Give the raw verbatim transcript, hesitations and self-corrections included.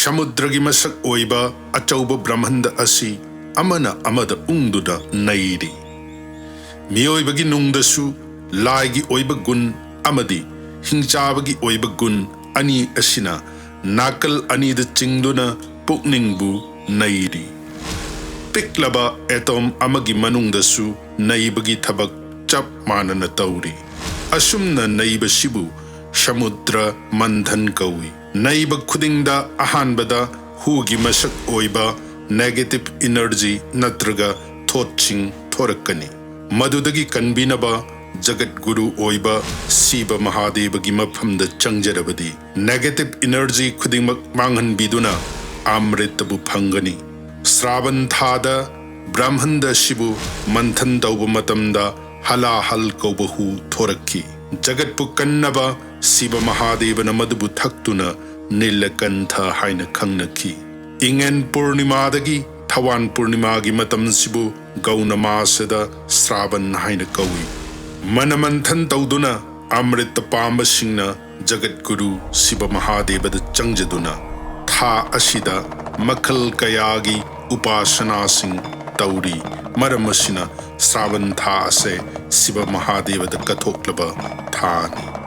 ꯁꯃꯨꯗ꯭ꯔꯒꯤ ꯃꯁꯛ ꯑꯣꯏꯕ ꯑꯆꯧꯕ ꯕ꯭ꯔꯍꯃꯟꯗ ꯑꯁꯤ ꯑꯃꯅ ꯑꯃꯗ ꯎꯪꯗꯨꯅ ꯅꯩꯔꯤ꯫ ꯃꯤꯑꯣꯏꯕꯒꯤ ꯅꯨꯡꯗꯁꯨ ꯂꯥꯏꯒꯤ ꯑꯣꯏꯕ ꯒꯨꯟ ꯑꯃꯗꯤ ꯍꯤꯡꯆꯥꯕꯒꯤ ꯑꯣꯏꯕ ꯒꯨꯟ ꯑꯅꯤ ꯑꯁꯤꯅ ꯅꯥꯀꯜ ꯑꯅꯤꯗ ꯆꯤꯡꯗꯨꯅ ꯄꯨꯛꯅꯤꯡꯕꯨ ꯅꯩꯔꯤ꯫ ꯄꯤꯛꯂꯕ ꯑꯦꯇꯣꯝ ꯑꯃꯒꯤ ꯃꯅꯨꯡꯗꯁꯨ ꯅꯩꯕꯒꯤ ꯊꯕꯛ ꯆꯞ ꯃꯥꯟꯅꯅ ꯇꯧꯔꯤ꯫ ꯑꯁꯨꯝꯅ ꯅꯩꯕꯁꯤꯕꯨ ꯁꯃꯨꯗ꯭ꯔ ꯃꯟꯊꯟ ꯀꯧꯏ꯫ ꯅꯩꯕ ꯈꯨꯗꯤꯡꯗ ꯑꯍꯥꯟꯕꯗ ꯍꯨꯒꯤ ꯃꯁꯛ ꯑꯣꯏꯕ negative energy ꯅꯠꯇ꯭ꯔꯒ ꯊꯣꯠꯁꯤꯡ ꯊꯣꯔꯛꯀꯅꯤ꯫ ꯃꯗꯨꯗꯒꯤ ꯀꯟꯕꯤꯅꯕ ꯖꯒꯠ ꯒꯨꯔꯨ ꯑꯣꯏꯕ ꯁꯤꯕ ꯃꯍꯥꯗꯦꯕꯒꯤ ꯃꯐꯝꯗ ꯆꯪꯖꯔꯕꯗꯤ negative energy ꯈꯨꯗꯤꯡꯃꯛ ꯃꯥꯡꯍꯟꯕꯤꯗꯨꯅ ꯑꯃ꯭ꯔꯤꯇꯕꯨ ꯐꯪꯒꯅꯤ꯫ ꯁ꯭ꯔꯥꯕꯟ ꯊꯥꯗ ꯕ꯭ꯔꯍꯃꯟꯗ ꯁꯤꯕꯨ ꯃꯟꯊꯟ ꯇꯧꯕ ꯃꯇꯝꯗ ꯍꯂꯥꯍꯜ ꯀꯧꯕ ꯍꯨ ꯊꯣꯔꯛꯈꯤ꯫ ꯖꯒꯠꯄꯨ ꯀꯟꯅꯕ ꯁꯤꯕ ꯃꯍꯥꯗꯦꯕꯅ ꯃꯗꯨꯕꯨ ꯊꯛꯇꯨꯅ ꯅꯤꯂꯀꯟꯊ ꯍꯥꯏꯅ ꯈꯪꯅꯈꯤ꯫ ꯏꯉꯦꯟ ꯄꯨꯔꯅꯤꯃꯥꯗꯒꯤ ꯊꯋꯥꯟ ꯄꯨꯔꯅꯤꯃꯥꯒꯤ ꯃꯇꯝꯁꯤꯕꯨ ꯒꯧꯅ ꯃꯥꯁꯗ ꯁ꯭ꯔꯥꯕꯟ ꯍꯥꯏꯅ ꯀꯧꯏ꯫ ꯃꯅꯃꯟꯊꯟ ꯇꯧꯗꯨꯅ ꯑꯃ꯭ꯔꯤꯇ ꯄꯥꯝꯕꯁꯤꯡꯅ ꯖꯒꯠ ꯒꯨꯔꯨ ꯁꯤꯕ ꯃꯍꯥꯗꯦꯕꯗ ꯆꯪꯖꯗꯨꯅ ꯊꯥ ꯑꯁꯤꯗ ꯃꯈꯜ ꯀꯌꯥꯒꯤ ꯎꯄꯥꯁꯅꯥꯁꯤꯡ ꯇꯧꯔꯤ꯫ ꯃꯔꯝ ꯑꯁꯤꯅ ꯁ꯭ꯔꯥꯕꯟ ꯊꯥ ꯑꯁꯦ ꯁꯤꯕ ꯃꯍꯥꯗꯦꯕꯗ ꯀꯠꯊꯣꯛꯂꯕ ꯊꯥꯅꯤ꯫